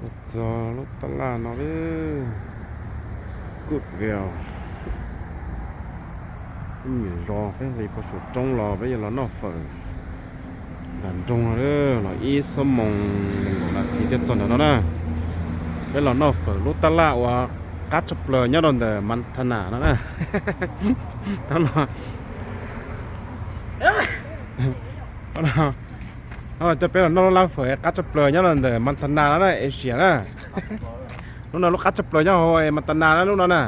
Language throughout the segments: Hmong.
Tuaj txog lub tab laj no lawm. Good view. Ib nyuag zos peb nqis puag saum roob los peb yuav los noj fawm nram nroog no, los ib xuab moos nees nkaum nas this thiaj txog nram no na. Peb los noj fawm lub tab laj uas qab tshaj plaws nyob rau ntawm Montana no na. Tab no, tab no coj peb los noj lub lab fawm qab tshaj plaws nyob rau ntawm Montana no na, Asia na. Lub no lub qab tshaj plaws nyob hauv Montana na lub no na.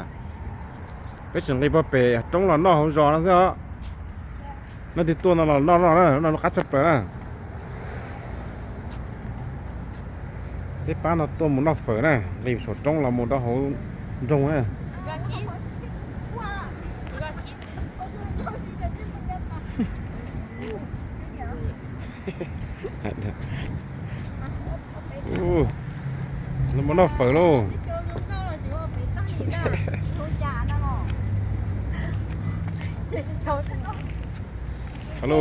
Peb tseem nqis puag pem roob los noj hauv zos no xwb os. Leej twg tuaj no los noj no na, lub no lub qab tshaj plaws na. Peb pab no tuaj mus noj fawm na, nqis saum roob los mus rau hauv nroog na. Lawv mus noj fawm lauj. Alo.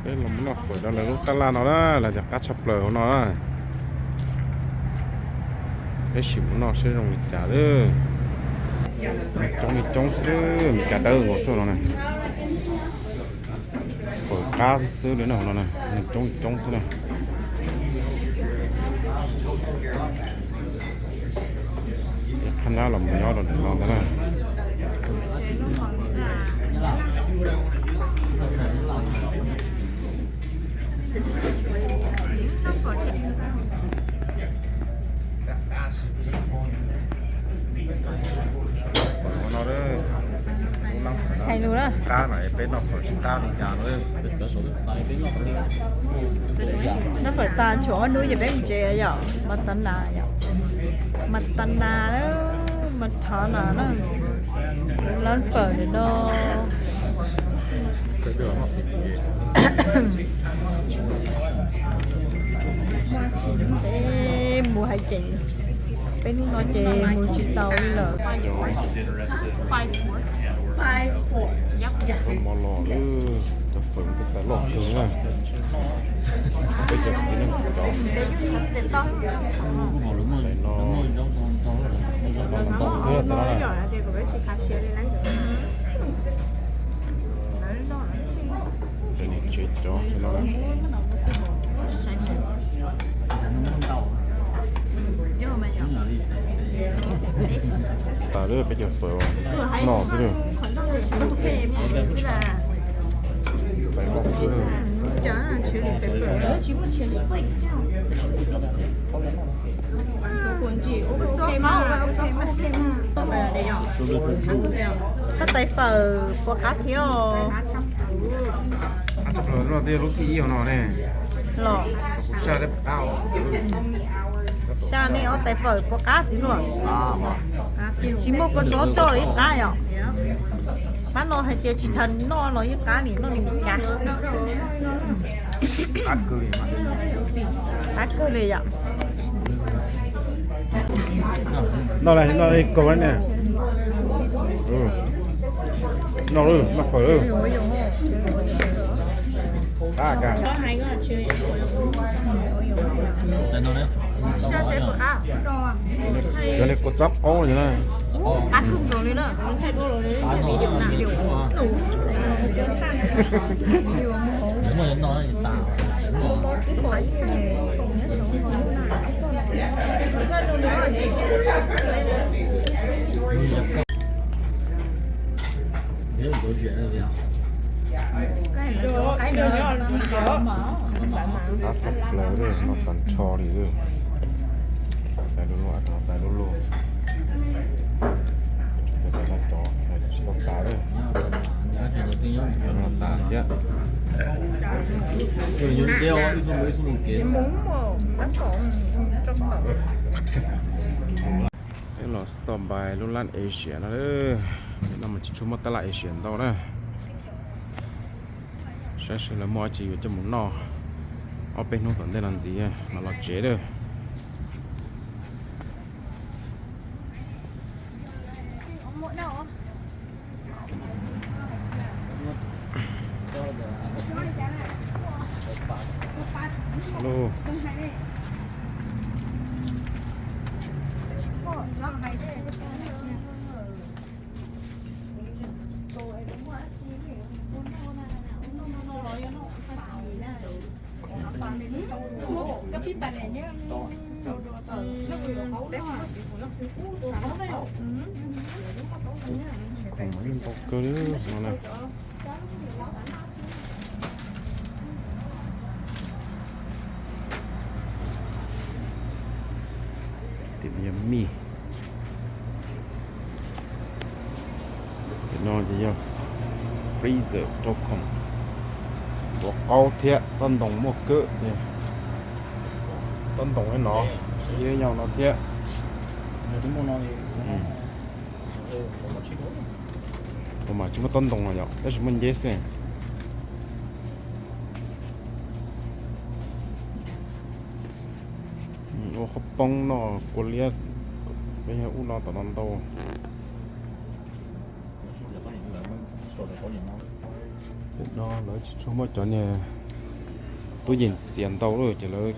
Peb los mus noj fawm rau lawv lub tab laj no na, lawv tias qab tshaj plaws hauv no na. Peb sim mus noj seb zoo li cas lawm. Neeg coob li coob xwb, Meskas dawb nkaus xwb no na. Fawm qab xwb xwb li no no, neeg coob li coob xwb na. Ib qhab nab los mus nyob rau ntawm no ntag na. Hais lus na. Qab no peb noj fawm tsis qab li cas no. Noj fawm tas tshuav ob hnub ces peb mus tsev yom. Montana yom. Montana, Montana na. Lab fawm ntawm no. Peb mus hais tias peb hnub no ces mus tsis tau li lawm. Mov los lawm, cov fawm tej tas loj kawg na. Peb cov txiv neej cov no, ntau kawg tas. Cov niam tsev cov no. Tas lawm, peb cov fawm no xwb lawm. Pais moj xwb lawm. Koj tais fawm puas qab thiab os? Qab tshaj plaws no, twb yog lub thib ib hauv no ne. Los, xyov nej ob tais fawm puas qab txiv hluas? Tsis muaj kua txob tso los yeej qab yom. Pab no hais tias tsis tas noj los yeej qab, nim noj nim cas. Qab kawg li yom. Noj li, noj li kaus ne. Noj lawm, noj fawm lawm. Qab kawg. Cov niag kua txob qaub no na. Qab kawg nkaus li na. Qab tshaj plaws li, no tag nrho li. Tais lub lub, tais lub lub. Tais lub lub, tsis tau tas li. Tas thiab. Peb los stop by lub lab Asia no, no mas tsis tshua muaj tab laj Asia ntau na. Saib seb lawv muaj dab tsi yuav coj mus noj ob peb hnub tom ntej no ntxiv mas los tsev lawm. Lub khoom ntau kawg li no na. Tim yog mij. Tim no ces yog freezer rau khoom, ua qaub thiab, toj ntoo muaj kawg. Toj ntoo no, ib yam no thiab. Ua mas tsis muaj toj ntoo no yom, tab sis muaj nceb xwb. Ua qhob poob noj kua liab, peb yog ub no tom no ntau. Pem no lawv tsis tshua muaj cov niag tub yees txias ntau lawm ces lawv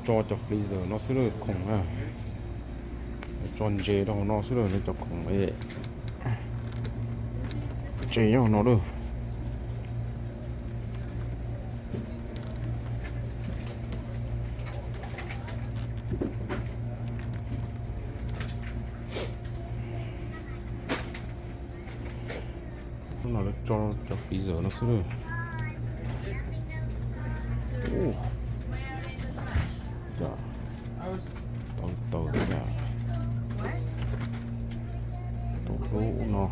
tso cov freezer no xwb lawm khoom na. Tso ntses rau hauv no xwb lawm, cov khoom tsev nyob hauv no lawm. Lub no lawv tso cov freezer no xwb lawm. Tau tau thiab. Rau lub no.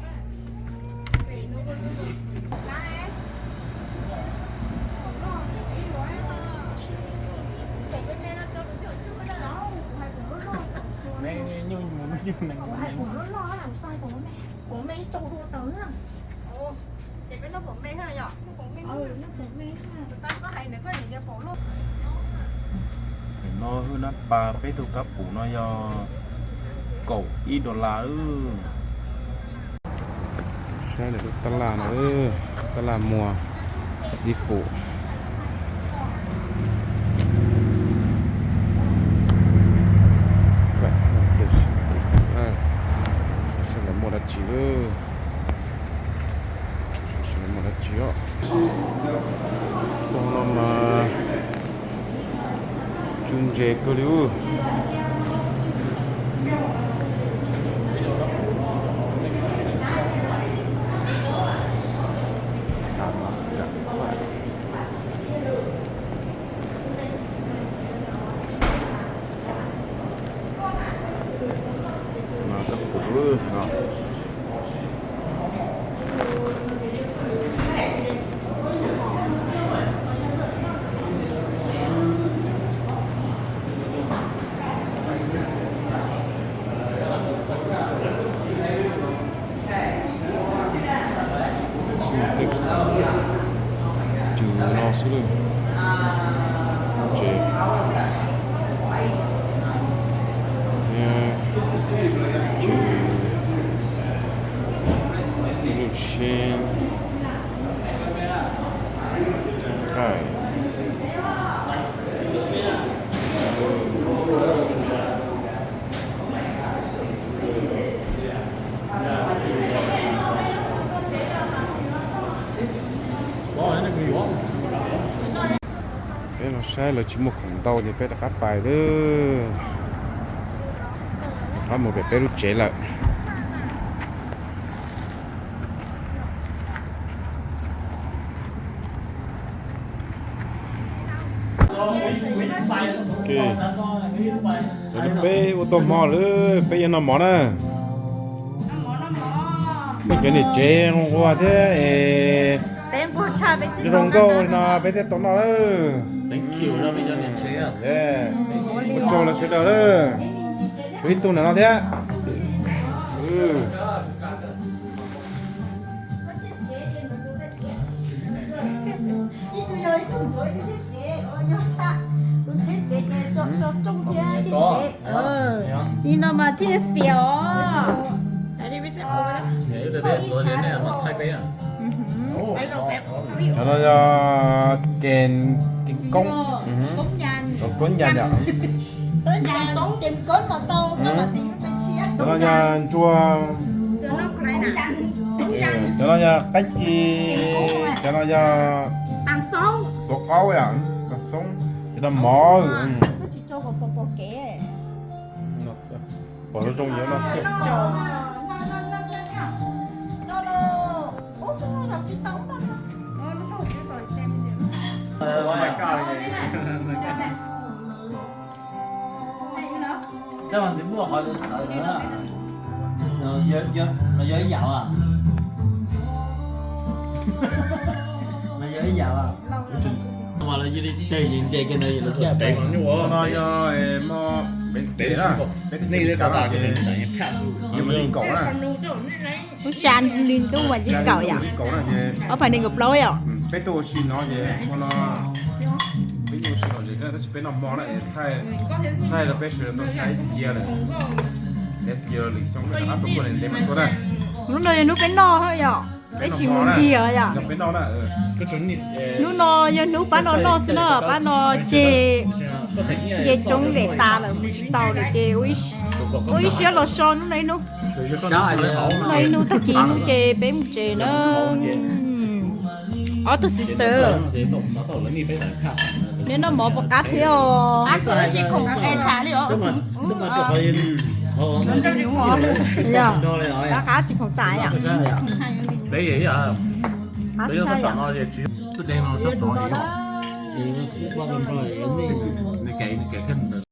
Nim no hwj nab pas peb tug kab pum no yog kaum ib dollar. Saib lawv lub tab laj no, tab laj muag seafood. Saib lawv muaj dab tsi lawm. Saib lawv muaj dab tsi os. Txog no mas tsu ntses kawg li. Mas kab pum no. Cw no xwb lawm. Ces cw, lub seb, nqaij. Peb los saib lawv tsis muaj khoom ntau ces peb rov qab pais lawm. Rov qab mus pem peb lub tsev lawm. Cov peb ua tau hmo lawm, peb yuav noj mov na. Peb cov niam tsev zoo ua thiab es zoo nkauj no peb thiaj tau noj lawm. Ua tsaug lawv sawv daws lawm. Tshuav ib tug ntawm no thiab. Ib tug yog ib tug ntxuav ib tug thiab tsev, ua nyuag tshaj, tus thiab tsev ces so so rooj thiab thiab tsev. Li no mas thiaj fias os. Cov no yog kev, kev Koob, koob yas yom. Cov no yog ntsuag, cov no yog qaib ci, cov no yog tuav qaub yom, xoob, cov no mov. Pom zoo zoo yuav no xwb. Tab mas nws muaj qhov, no yog ib yam, no yog ib yam. Mas los yog li teg nce kiag ntawd los caj. No yog mo, peb teg li kaum na. Lub tsa li ntuj mas yim kaum yom. Ob phav nees nkaum plaub yom. Peb tuaj ua si no ces, peb tuaj ua si no ces tab sis peb noj hmo na, thaij rau peb sawv daws tau saib cia lawm. Lub no yog hnub peb noj yom. Peb tsis mus ntiag yom. Hnub no yog hnub pab no noj xwb na, pab no ces nce tsoob lem tas lawm mus tsis tau lawm ces ua ib siab los so hnub no ib hnub. Hnub no ib hnub tag kis hnub ces peb mus tsev na. Ob tug sister, neb noj mov puas qab thiab os? Qab tsis khoom tas yom. Qab tshaj yom.